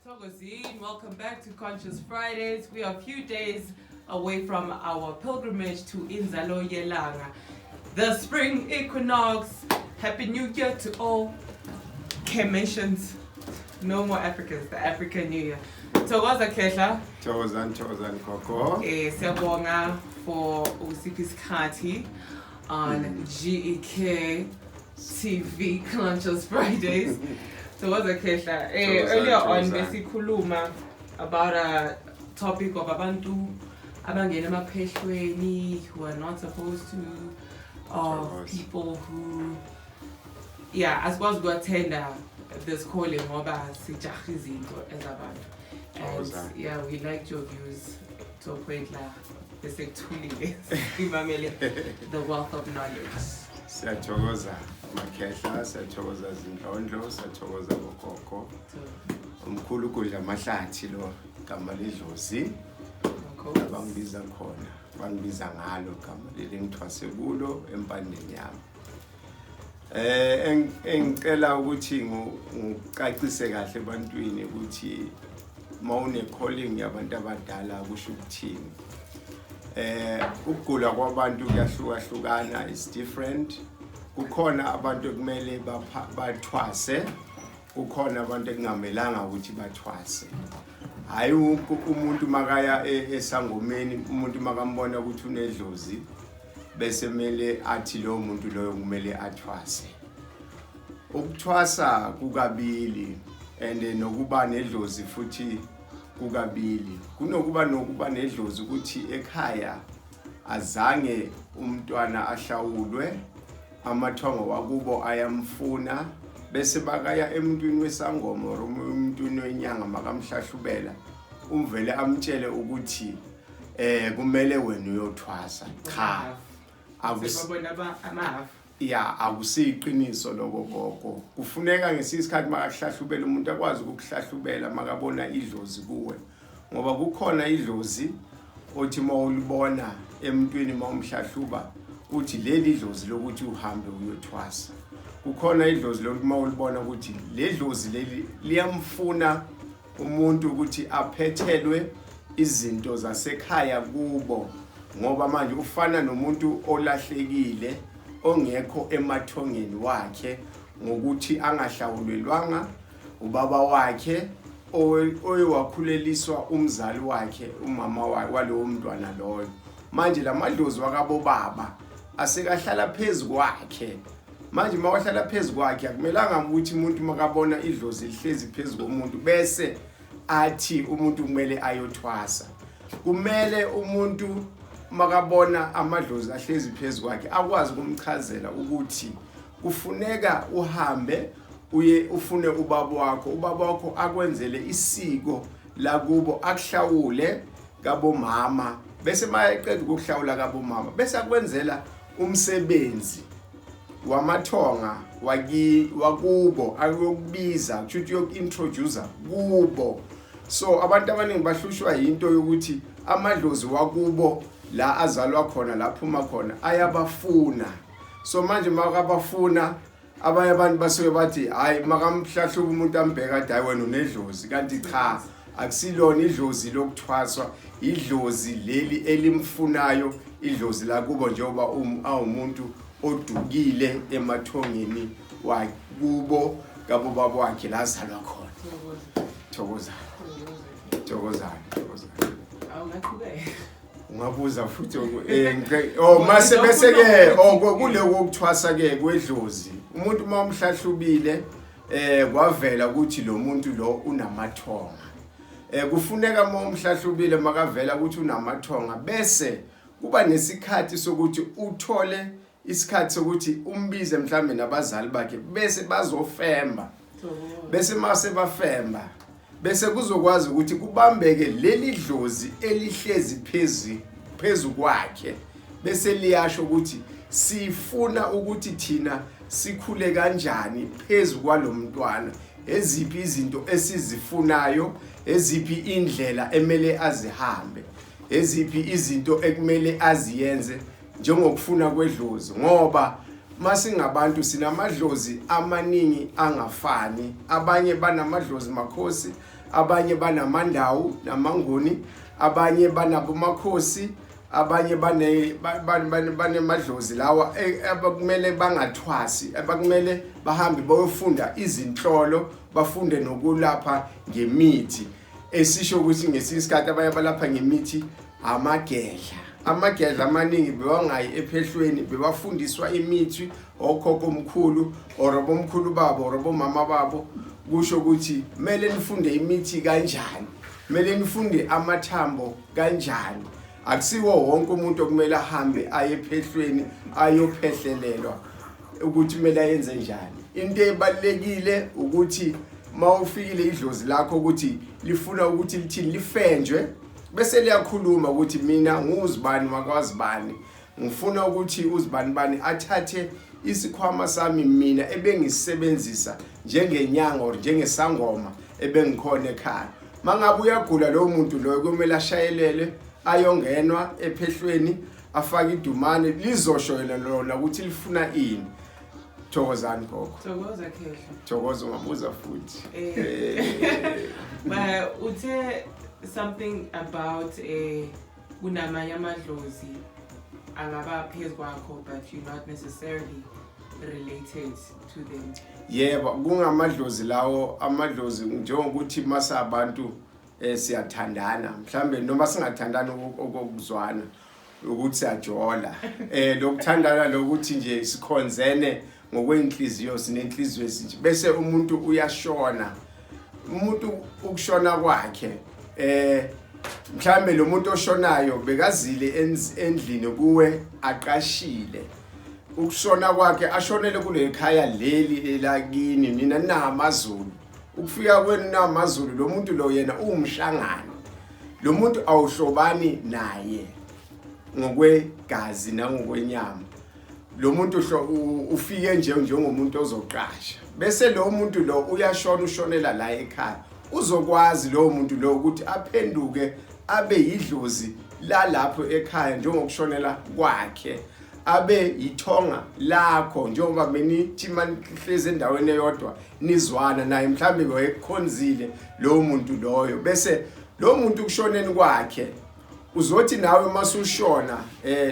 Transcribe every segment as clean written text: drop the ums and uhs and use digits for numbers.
Thokozini, welcome back to Conscious Fridays. We are a few days away from our pilgrimage to Inzalo Yelanga, the spring equinox. Happy New Year to all Kemetians. No more Africans, the African New Year. Thokoza Khehla. Thokozani, thokozani gogo. Siyabonga for ukusipha isikhathi on GEK TV Conscious Fridays. Thokoza Khehla. Thokozani, Earlier on thokozani. Besikhuluma about a topic of abantu abangena emaphehlweni who are not supposed to, of Thokoza. People who, yeah, asikwazi uku-attenda this calling ngoba sijaha izinto ezabantu. And Thokozani. yeah, we liked your views to a point la besekuthulile simamele the wealth of knowledge. Siyathokoza makhehla, siyathokoza zindlondlo, siyathokoza bogogo. So, Umkhulu kudla amahlathi lo gama ledlozi abangibiza khona, bangibiza ngalo gama leli ngithwase kulo empandeni yami. Engicela ukuthi ngicacise kahle ebantwini ukuthi mawune calling yabantu abadala kusho ukuthini. Ukugula kwabantu kuyahlukahlukana, is different. Kukhona abantu ekumele bathwase, kukhona abantu ekungamelanga ukuthi bathwase. Hayi wonke umuntu makaya esangomeni, umuntu makambona ukuthi unedlozi bese mele athi lo muntu loyo kumele athwase. Ukuthwasa kukabili and nokuba nedlozi futhi kukabili. Kunokuba nokuba nedlozi ukuthi ekhaya azange umntwana ahlawulwe, amathongo wakubo ayamfuna, bese bakaya emuntwini wesangoma or emuntwini wenyanga makamhlahlubela, umvele amtshele ukuthi kumele wena uyothwasa. Cha, Sebabona amahafu. Ya, akusiyiqiniso lokho gogo. Kufuneka ngesisikhathi makakuhlahlubela umuntu akwazi ukukuhlahlubela makabona idlozi kuwe, ngoba kukhona idlozi othi mawulibona emntwini mawumhlahluba uthi leli dlozi lokuthi uhambe uyothwasa. Kukhona idlozi lokuthi mawulibona ukuthi le dlozi leli liyamfuna umuntu ukuthi aphethelwe izinto zasekhaya kubo, ngoba manje ufana nomuntu olahlekile ongekho emathongeni wakhe ngokuthi angahlawulelwanga ubaba wakhe oyewakhuleliswa umzali wakhe, umama walowo mntwana loyo. Manje lamadlozi wakabobaba asekahlala phezu kwakhe. Manje mawahlala phezu kwakhe akumelanga ukuthi umuntu makabona idlozi lihlezi phezu komuntu bese athi umuntu kumele ayothwasa. Kumele umuntu makabona amadlozi ahlezi phezu kwakhe akwazi ukumchazela ukuthi kufuneka uhambe uye ufune ubaba wakho, ubaba wakho akwenzele isiko lakubo, akuhlawule kabomama, bese mayeqeda ukuhlawula kabomama bese akwenzela umsebenzi wamathonga wakubo, ayokubiza, kusho ukuthi uyoku-introduce kubo. So abantu abaningi bahlushwa yinto yokuthi amadlozi wakubo la azalwa khona, la aphuma khona, ayabafuna. So manje makabafuna abanye abantu basuke bathi hayi, makamhlahluka umuntu ambheka athi hayi wena unedlozi, kanti cha, akusilona idlozi lokuthwaswa, idlozi leli elimfunayo, idlozi lakubo, njengoba awumuntu odukile emathongeni wakubo kabobaba wakhe lazalwa khona. Thokozani, thokozani, thokozani. Awungaqhubeka. Ungabuza futhi oh mase bese ke oh kule kokuthwasa ke kwedlozi, umuntu uma umhlahlubile kwavela ukuthi lo muntu lo unamathonga, kufuneka uma umhlahlubile makavela ukuthi unamathonga bese kuba nesikhathi sokuthi uthole isikhathi sokuthi umbize mhlambe nabazali bakhe bese bazofemba, bese mase bafemba bese kuzokwazi ukuthi kubambeke leli dlozi elihlezi phezu kwakhe, bese liyasho ukuthi sifuna ukuthi thina sikhule kanjani phezu kwalomntwana, eziphi izinto esizifunayo, eziphi indlela emele azihambe, eziphi izinto ekumele aziyenze njengokufuna kwedlozi. Ngoba masingabantu sinamadlozi amaningi angafani, abanye banamadlozi makhosi, Abanye banamandawu namanguni, abanye banabomakhosi, abanye bane banemadlozi lawa abakumele bangathwasi, abakumele bahambe bayofunda izinhlolo, bafunde nokulapha ngemithi. Esisho ukuthi ngesinye isikhathi abanye balapha ngemithi amagedla. Amagedla amaningi bewangayi ephehlweni, bebafundiswa imithi okhokho omkhulu or bomkhulu babo or bomama babo. Kusho ukuthi kumele nifunde imithi kanjani, kumele nifunde amathambo kanjani. Akusiwo wonke umuntu okumele ahambe aye ephehlweni ayophehlelelwa ukuthi kumele ayenze njani. Into ebalulekile ukuthi mawufikile idlozi lakho ukuthi lifuna ukuthi lithini, lifenjwe bese liyakhuluma ukuthi mina nguzibani wakwazibani, ngifuna ukuthi uzibani bani athathe isikhwama sami mina ebengisebenzisa njengenyanga or njengesangoma ebengikhona ekhaya. Mangabe uyagula lowo muntu loyo, kumele ashayelele ayongenwa ephehlweni, afake idumane, lizosho yena lona ukuthi lifuna ini. Thokozani gogo. Thokoza khehla. Thokoza, ungabuza futhi. But uthe something about kunamanye amadlozi angaba phezu kwakho but you're not necessarily related to them. Yebo, kungamadlozi lawo, amadlozi njengokuthi masa abantu siyathandana, mhlambe noma singathandani okokuzwana ukuthi siyajola, lokuthandana lokuthi nje sikhonzene ngokwenhliziyo, sinenhliziyo ezinje, bese umuntu uyashona. Umuntu ukushona kwakhe, mhlambe lo muntu oshonayo bekazile endlini kuwe aqashile. Ukushona kwakhe ashonele kule khaya leli elakini nina namaZulu. Ukufika kwenu namaZulu, lo muntu lo yena uwumshangane, lo muntu awuhlobani naye ngokwegazi nangokwenyama. Lo muntu ufike nje njengomuntu ozoqasha, bese lo muntu lo uyashona, ushonela la ekhaya. Uzokwazi lowo muntu lo ukuthi aphenduke abe yidlozi lalapho ekhaya njengokushonela kwakhe, abe yithonga lakho njengoba benithi manihlezi endaweni eyodwa nizwana naye, mhlawumbe wayekukhonzile lowo muntu loyo. Bese lo muntu kushoneni kwakhe uzothi nawe masushona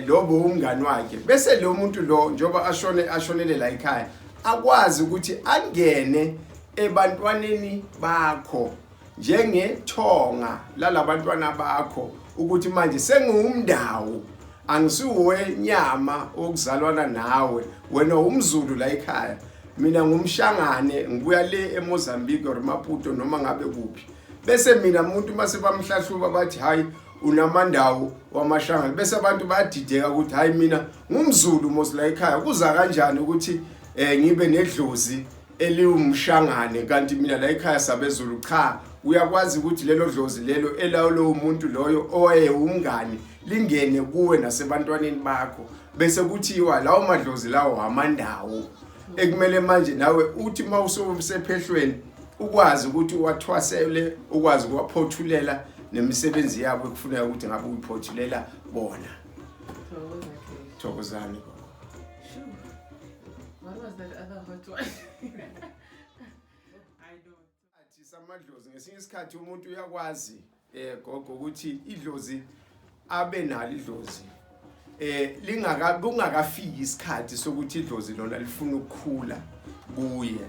lobo umngani wakhe, bese lo muntu lo njengoba ashone ashonele la ekhaya akwazi ukuthi angene ebantwaneni bakho njengethonga lalabantwana bakho, ukuthi manje sengiwumndawo, angisiwenyama okuzalwana nawe, wena umZulu la ekhaya, mina ngumshangane, ngibuya le eMozambique or Maputo noma ngabe kuphi. Bese mina umuntu mase bamhlahluba bathi hayi unamandawo wamashangane, bese abantu bayadideka ukuthi hayi mina ngumZulu mos la ekhaya, kuza kanjani ukuthi ngibe nedlozi eliwumshangane kanti mina la ekhaya sabezulu? Cha, uyakwazi ukuthi lelo dlozi lelo elawo lowo muntu loyo owayewumngani lingene kuwe nasebantwaneni bakho, bese kuthiwa lawo madlozi lawo amandawo ekumele manje nawe uthi mawusephehlweni ukwazi ukuthi uwathwasele, ukwazi ukuwaphothulela nemisebenzi yabo ekufuneka ukuthi ngabe uyiphothulela bona. Thokozani. What was that other hot one? I don't. Athi samadlozi ngesinye isikhathi umuntu uyakwazi gogo ukuthi idlozi abe nalo idlozi lingaka kungakafiki isikhathi sokuthi idlozi lona lifuna ukukhula kuye,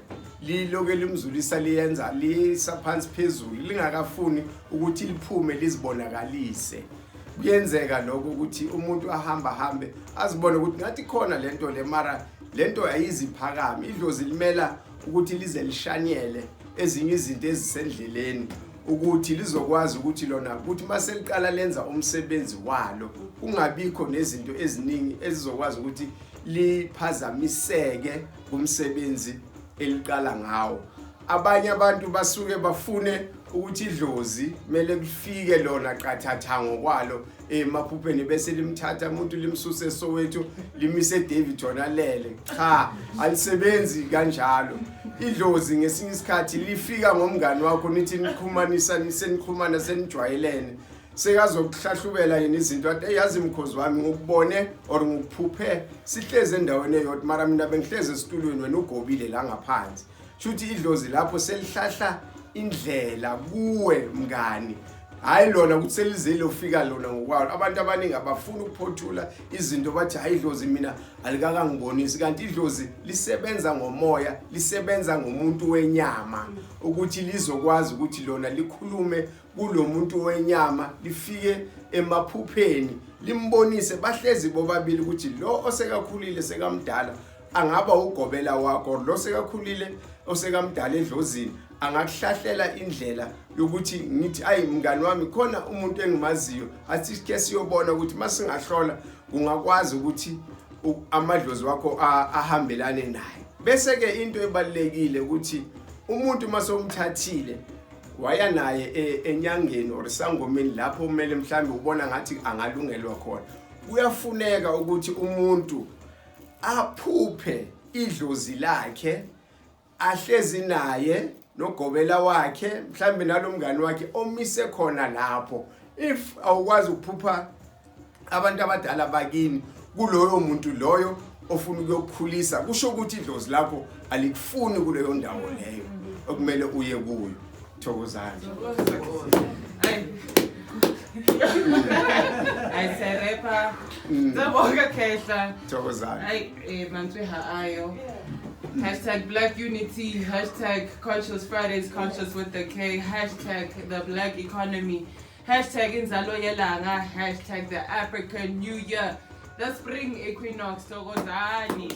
liloke limzulisa, liyenza lisa phansi phezulu, lingakafuni ukuthi liphume lizibonakalise. Kuyenzeka lokho ukuthi umuntu ahamba hambe azibone ukuthi ngathi khona lento le, mara lento ayiziphakami. Idlozi limela ukuthi lize lishanyele ezinye izinto ezisendleleni ukuthi lizokwazi ukuthi lona ukuthi mase liqala lenza umsebenzi walo kungabikho nezinto eziningi ezizokwazi ukuthi liphazamiseke kumsebenzi eliqala ngawo. Abanye abantu basuke bafune ukuthi idlozi kumele kufike lona qathatha ngokwalo emaphupheni, bese limthatha umuntu limsuse eSoweto limise eDaveyton alele. Cha, alisebenzi kanjalo. Idlozi ngesinye isikhathi lifika ngomngani wakho, nithi niqhumanisa niseniqhumana senijwayelene, sekazokuhlahlubela yena izinto athi yazi mkhozi wami ngikubone or ngikuphuphe sihlezi endaweni eyodwa, mara mina bengihlezi esitulweni wena ugobile la ngaphansi. Shuthi idlozi lapho selihlahla Indlela kuwe mngani, hayi lona ukuthi selize lofika lona ngokwalo. Abantu abaningi abafuni ukuphothula izinto, bathi hayi, idlozi mina alikakangibonisi, kanti idlozi lisebenza ngomoya, lisebenza ngomuntu wenyama ukuthi lizokwazi ukuthi lona likhulume kulo muntu wenyama, lifike emaphupheni limbonise, bahlezi bobabili ukuthi lo osekakhulile sekamdala angaba ugobela wakho, lo sekakhulile osekamdala edlozini angakuhlahlela indlela yokuthi ngithi, ayi mngani wami, khona umuntu engimaziyo, athi ke siyobona ukuthi masingahlola kungakwazi ukuthi amadlozi wakho ahambelane naye. Bese ke into ebalekile ukuthi umuntu masomthathile waya naye enyangeni or sangomeni lapho kumele mhlambe ubona ngathi angalungelwa khona, kuyafuneka ukuthi umuntu aphuphe idlozi lakhe ahlezi naye nogobela wakhe, mhlambe nalomngani wakhe omise khona lapho. If awukwazi ukuphupha abantu abadala bakini kuloyo muntu loyo ofuna ukuyokukhulisa, kusho ukuthi idlozi lakho alikufuni kuleyo ndawo leyo okumele uye kuyo. Thokozani. Ay. Ay, serepa. Siyabonga, Khehla. Thokozani. Ay, mantswe ha ayo. #BlackUnity, #ConsciousFridays, conscious with the K, #TheBlackEconomy, #InzaloYelanga, #TheAfricanNewYear, the Spring Equinox. Thokozani.